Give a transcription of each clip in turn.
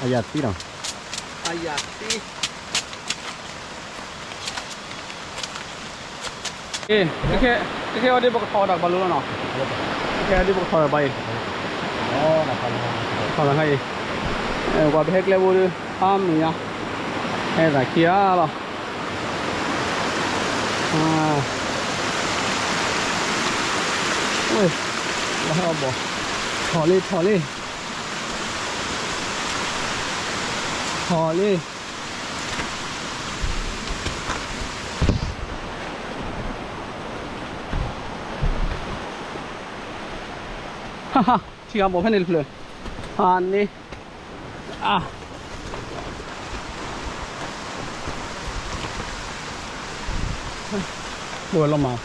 အယၤသံနီၤ, အယၤသံ, ကဲ, ကဲ, ကဲ, အီၤဒ်ပကထီၣ်ဝဲဒၣ်ကဘၣ်လိၤလီၤနီၤ, ကဲ, အီၤဒ်ပကထီၣ်ဝဲဒၣ်ဘၣ်အံၤ, ထီၣ်ဝဲဒၣ်ခါအံၤ, ကွၢ်ပဟဲကျဲဘိဒီး ဖးမုာ်ညါ, ဟဲသးခံဂၤလီၤ. ဝဲ, လီၤဟဲအီၣ်ဘီၣ်, ထီၣ်လံ ထီၣ်လံ, ထီၣ်လံ. ထံဂၤဘီၣ်ဖဲန့ၣ်တဖျၢၣ်, ဟါန့ၣ်, အါ, ဘိၣ်ဝဲလီၤမး,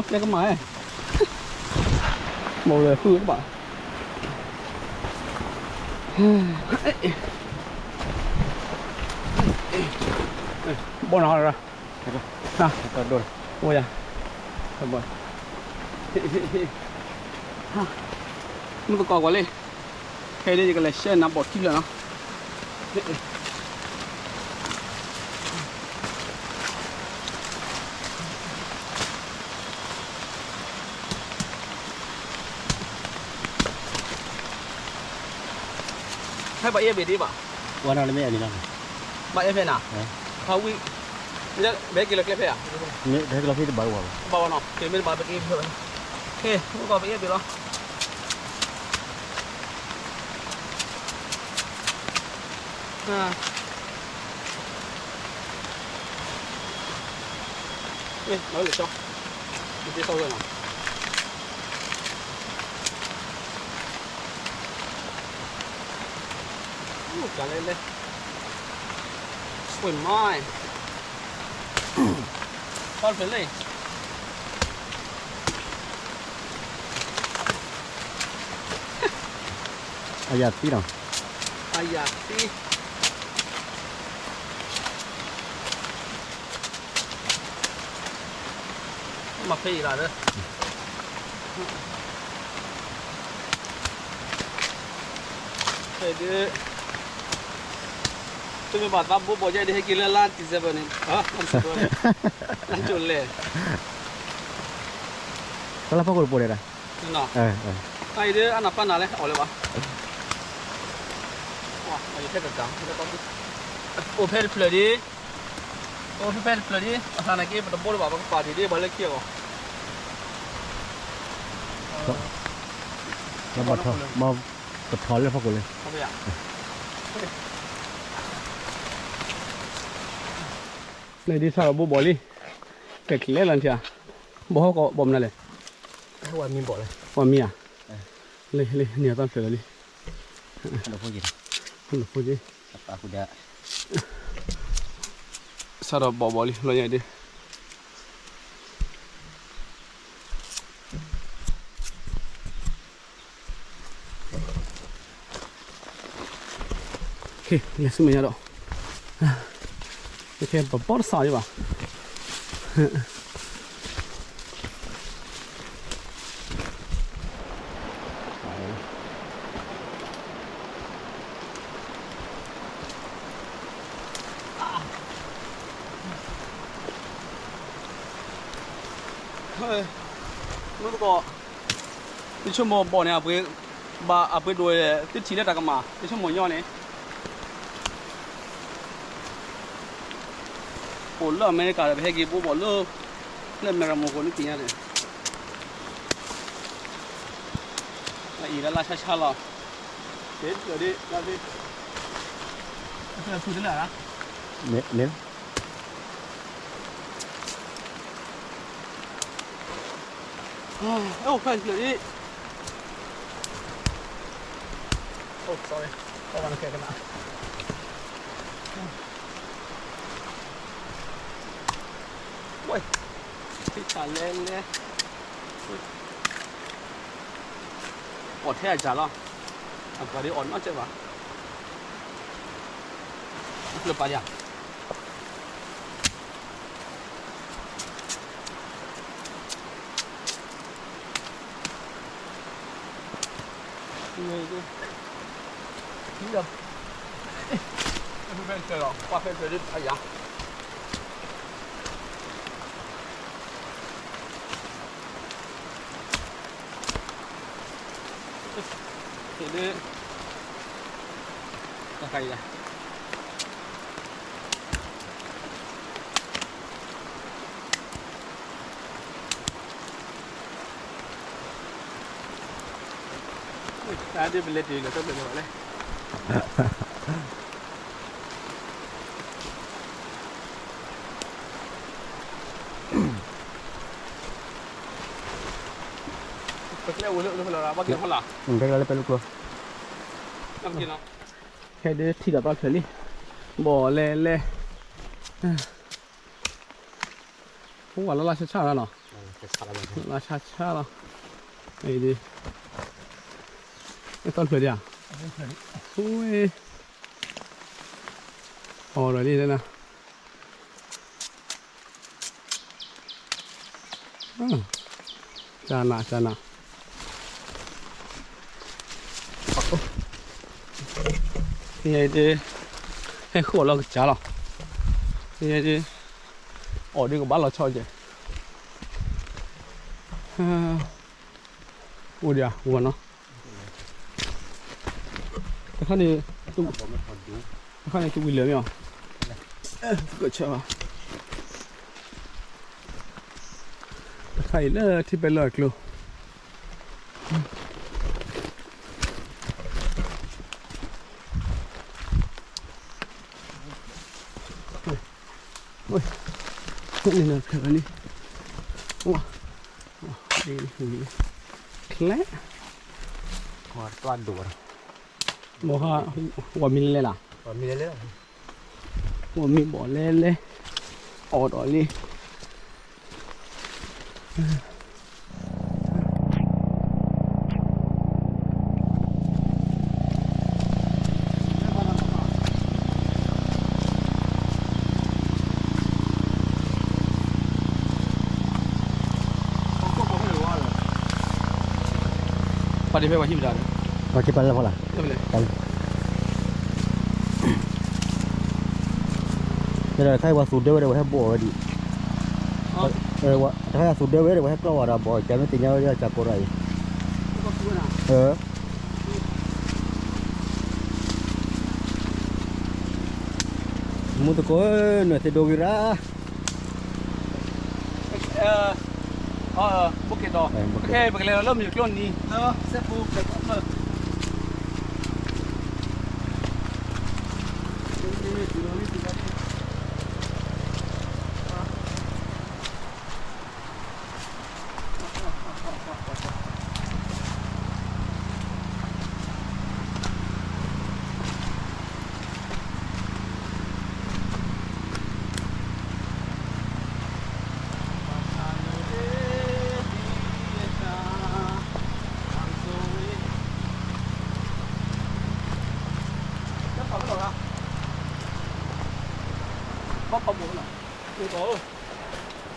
ကျဲကမၣ်, ဘိၣ်ဝဲဃုကဘၣ်, ဘီၣ်နီၤ, အိၣ်ယၤ, မုၢ်သကိးကွၢ်လံ, ခဲအံၤဒ်ယကလဲၤရှဲနၤဘီၣ်ခံဖျၢၣ်နီၤ. ဟဲဘၣ်အဲၣ်ဘ့ၣ်ဒံးဘၣ်, ဘၣ်အဲၣ်ဖဲနၤ, ဟးဝံၣ်, ပဟဲက့ၤလီၤကျဲဖဲဧါ, ပဟဲက့ၤလီၤဖဲတဘၣ်ဝဲ, တဘၣ်ဝဲနီၤ, က့ၤမ့ၢ်တဘၣ်ပက့ၤဖဲ, ခဲ, မုၢ်သကိးပအဲၣ်ဘ့ၣ်လီၤ. မ့ၢ်လၢကၠီ, မ့ၢ်သ့စီဝဲနီၤ, ကလဲၤလဲၤ, ဆွံမါ, ဖီတဖျၢၣ်လံ, အယၤသံနီၤ, အယၤသံ. မၤဖဲအံၤလီၤဒီး, ဖဲဒုး, တမ့ၢ်ဘၣ်သးဘိးဘီၣ်ယဲဒ်ဟဲက့ၤလၢလါ December န့ၣ်, လါကၠိလဲၣ်, တၢ်လၢဖီခိၣ်တပိာ်ဒဲးဒၣ်, အံၤဒုးအနၢ်ပၢၢ်နၤလၢအီၤလၢၤဘၣ်, အိၣ်ဖဲတဖျၢၣ်ဒ်, အိၣ်ဖဲဖဲတဖျၢၣ်ဒ်, အသးနာ်က့ပတဘိလၢၤဘၣ် ပကပာ်ဒံးဒ်ဘၣ်လၢခံအဂီၢ်, ပထီၣ်လၢဖီခိၣ်လၢ, လၢဒ်ဆၣ်ဒီးဘိးဘီၣ်လံ, ကဲကျဲလီၤနထံၣ်ဧါ, ဘီၣ်ဟီၣ်ကီးဘီၣ်မနုၤလဲၣ်, ပှၤမံဘီၣ်လၢ, ပှၤမံဧါ, လံ လံ န့ၢ်အသီတဖျၢၣ်လီၤလံ, ဖိက့ၤ, ဆၣ်ဒီးဘီၣ်ဘီၣ်လံ လီၤညါအံၤဒုး လဲၤဆူမဲာ်ညါဒီး, ပဘီၣ်တစးဒံးဘၣ်, မုၢ်သကိး, ယဆိကမိၣ်ဘီၣ်န့ၣ် ဘၣ်အပှ့ၤဒိၣ်ဝဲ သုထံၣ်လၢတၢ်ကမၣ် ယဆိကမိၣ်ညီန့ၣ်, အိၣ်လၢအမဲရကၤဒီး ပဟဲက့ၤဘိးဘီၣ်လၢ လၢမဲရမိၢ်ကိးနံၣ်သ့ၣ်ညါဒီး, အအံၤလၢလါဆါဆါလီၤ, ဒ်, ဆူတလၢ်, မ့ၢ် အိၣ်ဖျၢၣ်တဖျၢၣ်အံၤ, အိၣ် sorry, ကန, ဝဲ, ထံဆၣ်လဲလဲ, အီၣ်ထဲအစှၤလီၤ, အပှၤဒ်အီၣ်နီတစဲးဘၣ်, အဖျၢၣ်ပာ်ယၤ မ့ၢ်, ဒီး, ဖဲဖဲလီၤ ပှၤဖဲဖဲဒ်အယၤ ဒ် တၢ်ခါအံၤ တၢ်ဒ်ပလဲၤတ့ၢ်လၢတၢ်ဘျၢလၢၤဘၣ်လဲၣ် ပကျဲအိၣ်လၢအိၣ်လၢဖဲလီၤ ဘၣ်က့ၤဖီလာ် ပကျဲလၢပဲလူကျိ ဟဲဒ်ထံၣ်ဒီးဘၣ်ဖျၢၣ်လံ ဘီၣ်လဲၣ်လဲၣ် အိၣ်ဝဲလၢလၢဆါဆါလီၤနီၤ လၢဆါဆါလီၤ အံၤဒ် တၢ်ဖျၢၣ်ဒ်ဧါ ဝဲ အီၤဒီးလံ တၢ်နး တၢ်နး ဖဲဒ် ဟဲဃုအီၤလီၤကစၢ်လီၤ ဖဲဒ် အီၤဒ်ကဘၣ်လီၤဆီကဲ အိၣ်ဒံးဧါ ဝီနီၤ တခါန့ၣ် တခါန့ၣ်တဝံၤလၢာ်မ့ၢ်အီၤ ကဆၢဘၣ် တခါအံၤလၢထံပဲလၢအကျိ န့ၣ်ဖဲလီၤန့ၣ် ဝါ ကျဲ ဝါ မ့ၢ်ဟါ ဝီမံလဲၣ်လဲၣ် ဝီမံဘီၣ်လဲၣ်လဲၣ် အီၣ်ဒီးလံ ပှၤဒ်ဖဲပှၤဟံၣ်ပဒါဒီး ပှၤက့ၤပာ်လၢဖီလာ် တခါအံၤပှၤသူဒၢဝဲဒီး ပှၤဟဲဘိးအီၤဝဲဒံး, တခါအံၤသူဒၢဝဲဒီး ပှၤဟဲကျီဝဲဒီး ဘီၣ်ကမ့ၢ်သ့ၣ်ညါဝဲဒၣ်ကကိးရၣ်အံၤ, မူသကိးဧၢ, နသ့ၣ်ဒိဂ့ၤရၣ် ဘိက့ၤဒီး ခဲအံၤပကလဲၤလီၤလၢမုၢ်ကျိနံၤ လၢစဲးပူၤ ဘၣ်ဖးဘိၣ်လီၤ, ထံ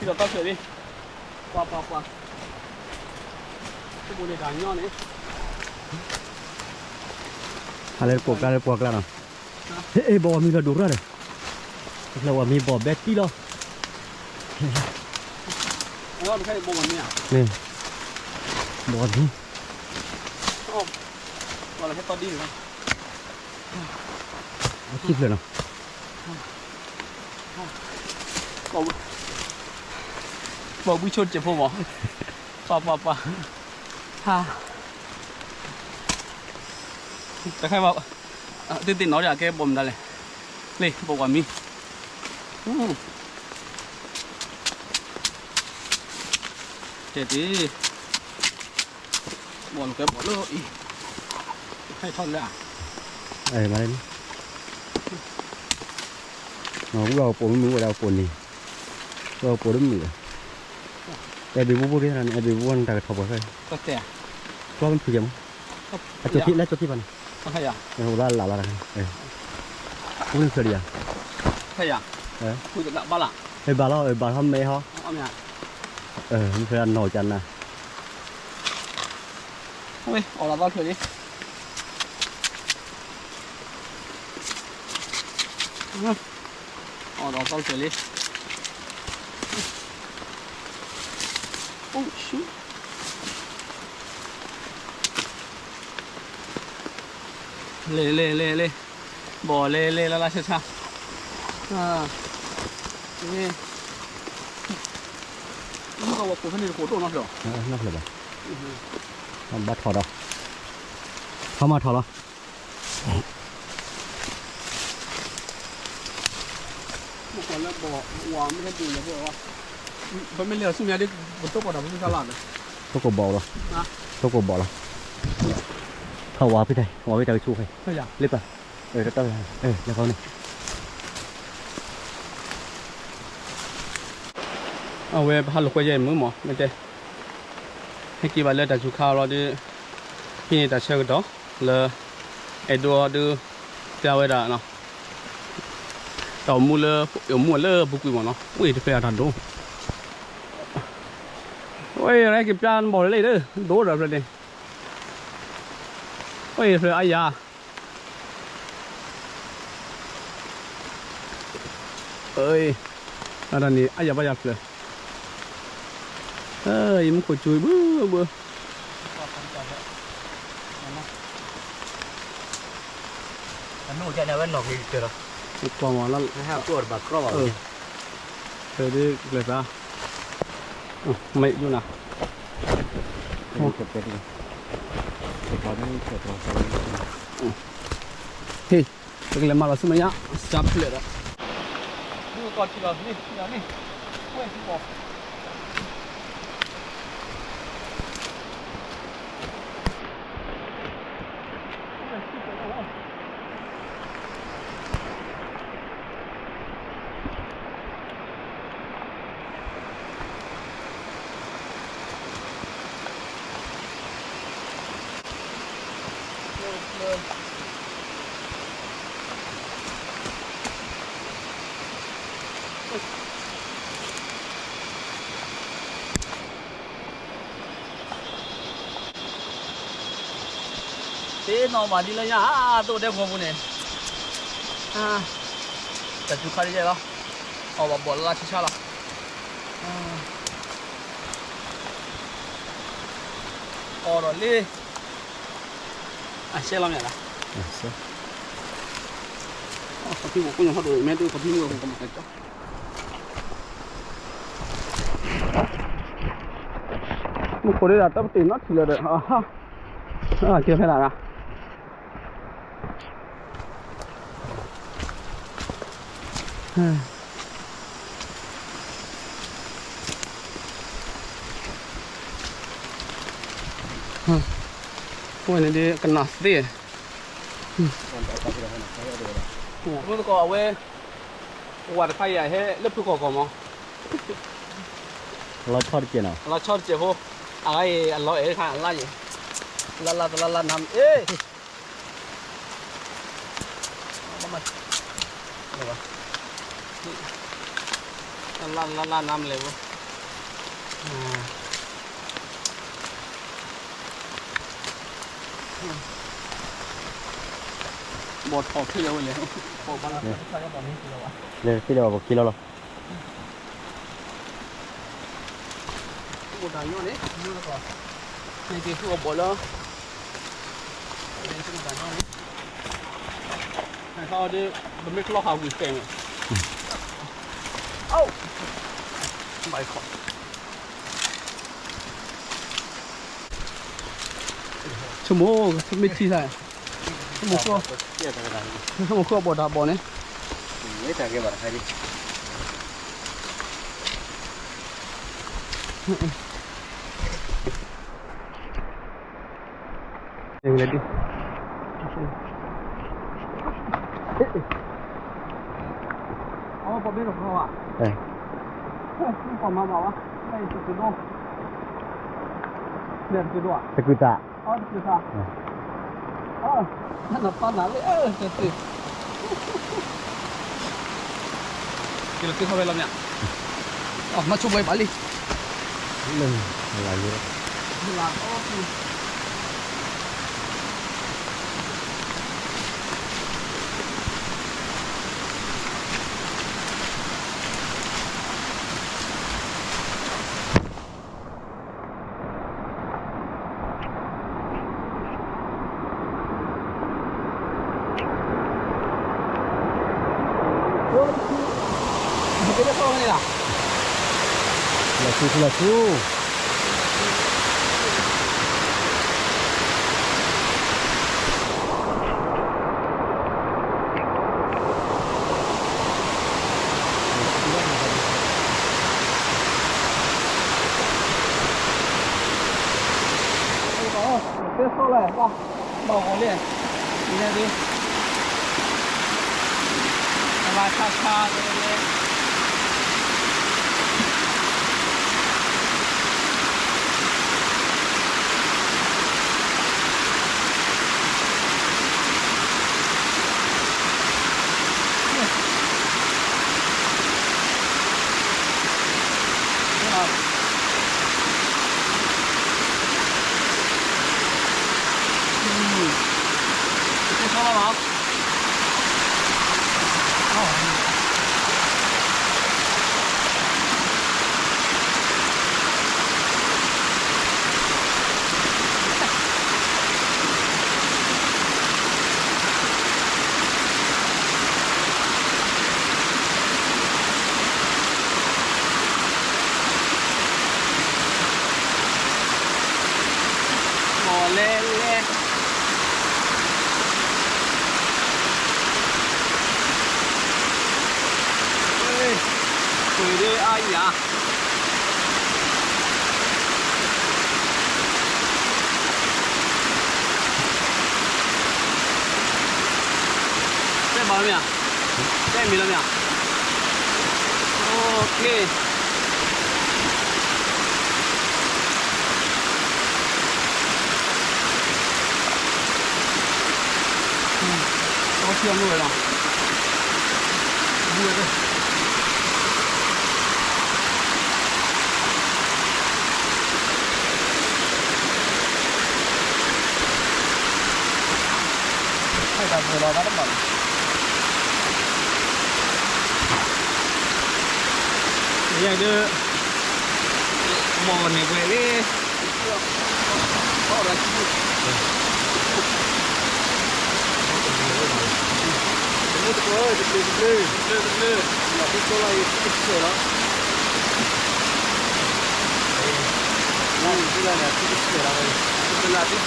ဒီးတၢ်ဖျၢၣ်လံ, ပှၤပှၤပှၤ, တဘိန့ၣ်တၢ်ညီန့ၣ်, ဟးလၢတပိာ်ကျါလၢပှၤကျါနီၤ, ဟ့ၣ် ဘီဝဲမံလီၤဒိၣ်ရၣ်ဒီး, တဖျၢၣ်ဝဲမံဘီၣ်ဘဲတံၢ်လီၤ, ဘီဝဲမံ, ထံဖျၢၣ်နီၤ ဘီဘုဆိတစဲးဖိမး, ပှၤပှၤပှၤ, တခါဘၣ်, သ့ၣ်သ့ၣ်နီၤဒၣ်ကဲဘီမနုၤလဲၣ်, လ့ၣ်ဘီဝဲမံ, တဲတ့ၢ် ဘီၣ်လၢကဲဘီၣ်လၢအံၤ, ဟဲထီၣ်လၢ, မၤလၢ, ဝဲအပိာ်မုၣ်ဝဲဒၣ်အပိာ်န့ၣ်, ဝဲအပိာ်တမုာ်ဒီး, အဲၣ်ဘ့ၣ်ဘိဘိက့ၤ, အဲၣ်ဘ့ၣ်ဘိဘိန့ၣ်တၢ်ကထီၣ်ပှဲၤဖဲ, ကျီမ့ၢ်ဖုၣ်ကဲမး, အကၠိခံလၢကၠိခံဘၣ်န့ၣ်, အိၣ်လၢလၢ်လၢ်တခါန့ၣ်, အိၣ်လၢဖျၢၣ်ဒံးယၤ, ဘၣ်လီၤ, ဘၣ်ထီၣ်မ့ၢ်ဟီ, မ့ၢ်ဖဲနီၢ်ကနၤ, အီၣ်လီၤဘၣ်ဖျၢၣ်လံ, ပှၤပှၤပှၤ, အီၣ်ဒီးသီတဖျၢၣ်လံ. Oh, shoot. လဲၤ လဲၤ လဲၤ လဲၤ, ဘီၣ်လဲၤ လဲၤ လၢလၢဆါဆါ, မုၢ်ကဝီၤခိၣ်ဖဲန့ၣ်တခိၣ်ဒိၣ်နီတဖျၢၣ်, နီတဖျၢၣ်ဘၣ်, ဘၣ်ထီၣ်ဒီး, ထီၣ်မးထီၣ်လီၤ. မ့ၢ်လၢအီၤဆူမဲာ်ညါဒ် ပတိၢ်ကီၢ်တၢ်ပသူၣ်စါလီၤ, တိၢ်ကီၢ်ဘီၣ်လီၤ, တိၢ်ကီၢ်ဘီၣ်လီၤ, ထီၣ်ဝးဖဲတၢ် ဝးဖဲတၢ်ကဆိၣ်ဖဲ, လၢပၢ်, တၢ်တၢ်, လဲၤဃီန့ၣ် အဝဲပဟးလိာ်ကွဲယဲၢ်မုၢ်မး မ့ၢ်တဲ, ဟဲက့ၤဘၣ်လၢတၢ်စူၤခါလီၤဒီး, ဟံးန့ၢ်တၢ်ဆၢကတီၢ်, လၢ, အဲၣ်ဒိးအီၤဒုး, တဲဝဲဒၣ်, တၢ်အိၣ်မူလၢ, အိၣ်မူလၢပူၤကွံာ်မးနီၤ ဝဲတဖျၢၣ်အတၢ်ဒိၣ်, ဝဲက့ၤပျၢ်ဘီၣ်လၢလံဒီး ဒိၣ်ဒီးဖျၢၣ်န့ၣ်, ဝဲတဖျၢၣ်အါယၤ အတၢ်န့ၣ် အါယၤဘၣ်ယၤဖျၢၣ်, ယမူခိၣ်စူၤဘၣ်ဘၣ်, ကွၢ်မးလၢ, ဖျၢၣ်ဒ်ကျဲသး, မ့ၢ်ယိၣ်နၤ, ဟ့ၣ်, ပကလဲၤမၤလီၤဆူမဲာ်ညါ, စၢဖျၢၣ်ဒီး, မုၢ်ကီၢ်ထံလီၤန့ၣ်, ထံလီၤန့ၣ်, ဝဲၢ်ထံကီၢ် သ့ၣ်နီၣ်ဘၣ်ဒ်လၢညါ အါ တအိၣ်ဒဲကဝီၤပူၤန့ၣ်, တၢ်စူၤခါဒ်ယဲၢ်လီၤ, အီၣ်ဘၣ်ဘီၣ်လၢလၢဆါဆါလီၤ, အီၣ်ဒီးလံ, အဆဲးလီၤမ့ၢ်ဧါ, ခီၣ်ထံးမ့ၢ်ကိးညါဟီၣ်ဒိၣ် မ့ၢ်ဒိၣ်ခီၣ်ထံးမ့ၢ်ကမၤကကီ မူခိၣ်ဒ်ဒၣ်တၢ်ပတ့ၢ်နီတထံၣ်လၢၤဒီး, ကဲဖဲလၢ်, ဝဲန့ၣ်ဒ်ကနၣ်သ့, မုၢ်သကိးအဝဲ, ဝၤတခါအံၤဟဲလၢဖုကီၢ်ကီၢ်မး, လီၤဆီတကဲးနီၤ, လီၤဆီတကဲးဖိ, အဂၤအံၤအလီၤအဲၣ်ခါအလါယံၤ, လါလါတလါလါနၤ, အ့ လါလါလါနၤမလဲၣ်ဘိ, ဘီၣ်ထီၣ်ဖဲလဲၣ်ဝဲလဲၣ်, လဲၤသ့လၢၤဘၣ်ပက့ၤလီၤလီၤ. အိၣ်တၢ်ညီန့ၣ်, နက့ၤဆူအဘီၣ်လၢ, နက့ၤဆူတၢ်ညီန့ၣ်, နခါအီၤဒ်, ပမ့ၢ်ကျီဟးဝံၤသဲးန့ၣ်, အိၣ်, ဘၣ်ခီ, ဆိကမိၣ်, မ့ၢ်ထံၣ်သး, ဆိကမိၣ်ဃု, ဆိကမိၣ်ဃုအဘီၣ်တၢ်ဘီၣ်န့ၣ်, မ့ၢ်တၢ်ကဲဘၣ်တခါဒ် လဲၤဒ်, အပီၣ်ဘ့ၣ်တခီဘၣ်, ပီၣ်မၤဘၣ်ဝဲ, တကုၤသး, တကုၤသး, နပာ်နၤလၢ, က့ၤလီၤက့ၤထီၣ်ဝဲလီၤမ့ၢ်, မၤဆိဘၣ်ဘၣ်လံ, လၢ, လၢ, လၢ, လၢ, လၢ, လီၤဆူ လီၤဆူ သ့ၣ်ဆိၣ်လၢ ဘၣ်ဂီၤလံ, ဒ်န့ၣ်ဒုး, အဘၣ်ဆါဆါလၢ မီၤလဲလဲ, ပှ့ၤဒၣ်အါယၤ, တဲဘၣ်လီၤမ့ၢ်ဧါ, တဲမံၤလီၤမ့ၢ်ဧါ, အိၣ်ခ့ အီထံအမုၢ်ဝဲလီၤ, ဘူးဝဲသ့ၣ်, ဟဲတၢ်ပှဲၤလီၤဘၣ်တဘၣ်လီၤ, ယဲဒၣ်, မီၢ်န့ၣ်ပှဲၤလံ, တဘျုးတဘျုး, တဘျုးတဘျုး, တဘျုးတဘျုး, လီၤထံဆိလီၤအံၤ ထံကဆဲးလီၤ, လီၤထံဆိလီၤန့ၣ် ထံကဆဲးလီၤ, ထံဆိလီၤ. တၢ်ဟးမုၢ်ဒီး,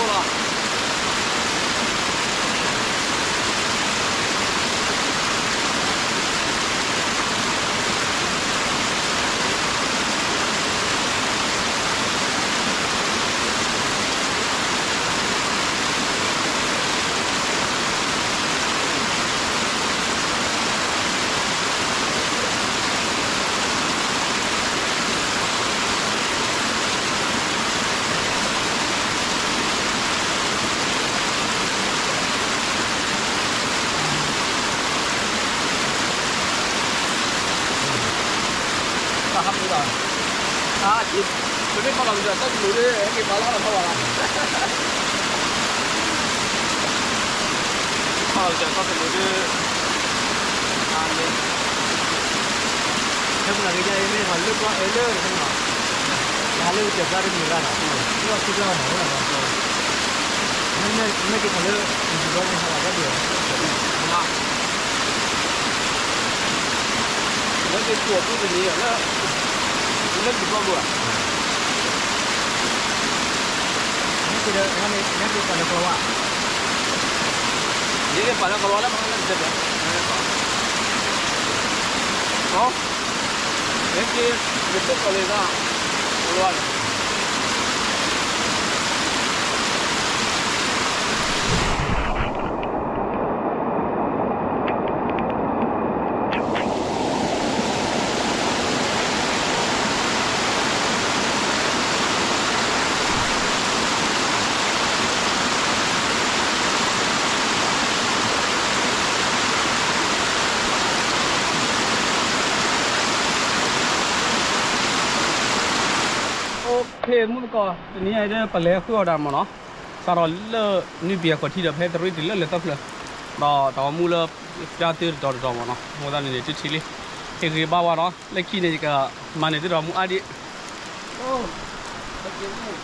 အါ, ပမ့ၢ်ခီလီၤကစၢၢ်ကီၢ်သနူဒီး ဟဲက့ၤပာ်လီၤအီၣ်လီၤခီဘၣ်လီၤ, ခီလီၤကစၢၢ်ကီၢ်သနူဒီး, အါန့ၣ်, ဟဲမုၢ်လၢ်ကယါအံၤမ့ၢ်ခီလၢကွၢ်အၢလၢတခါန့ၣ်လီၤ, ဟးလၢကစၢၢ်ကျါတမံၤရၣ်လီၤ, လီၢ်ခံကျါအီၤမးဝဲလီၤ, မ့ၢ်က့ၤခီလၢ, ကစၢၢ်ကျါန့ၣ်ဟးလီၤတၢ်ဒုးလီၤ, လၢက့ၤပှၤဖုတနံၤလၢ, လၢက့ၤပှၤဘၣ်ဧါ, နက့ၤဒီး, နက့ၤပာ်လၢကလီၤဝါ, ယက့ၤပာ်လၢကလီၤဝါလၢမၤလၢကစၢၢ်, ယက့ၤ, ယက့ၤကီၢ်လၢဒၣ်, ကလီၤဝါန့ၣ် အိၣ်ခ့ မုၢ်သကိး တနံၤအံၤဒီး ပလဲၤဃုအီၣ်ဒၣ်မ့ၢ်နီၤ, စးထီၣ်လၢ နွံပျဲၢ်ခီၣ်ထံးဒီး ဖဲတရံးတုၤလၢလၢသီဖျၢၣ်, ဒီးတၢ်ဂီၤမူလၢ ပျၢ်သ့တတီၤတတီၤမ့ၢ်နီၤ, အဃိသတးန့ၣ်န့ၣ် တထံၣ်လံ, ဟ့ၣ်ဂ့ၤဘၣ်ဝဲနီၤ, လၢခံန့ၣ် ယကမၤန့ၢ်သုတၢ်ဂီၤမူအါဒံး, အိၣ်, တက့ၢ်မ့ၢ်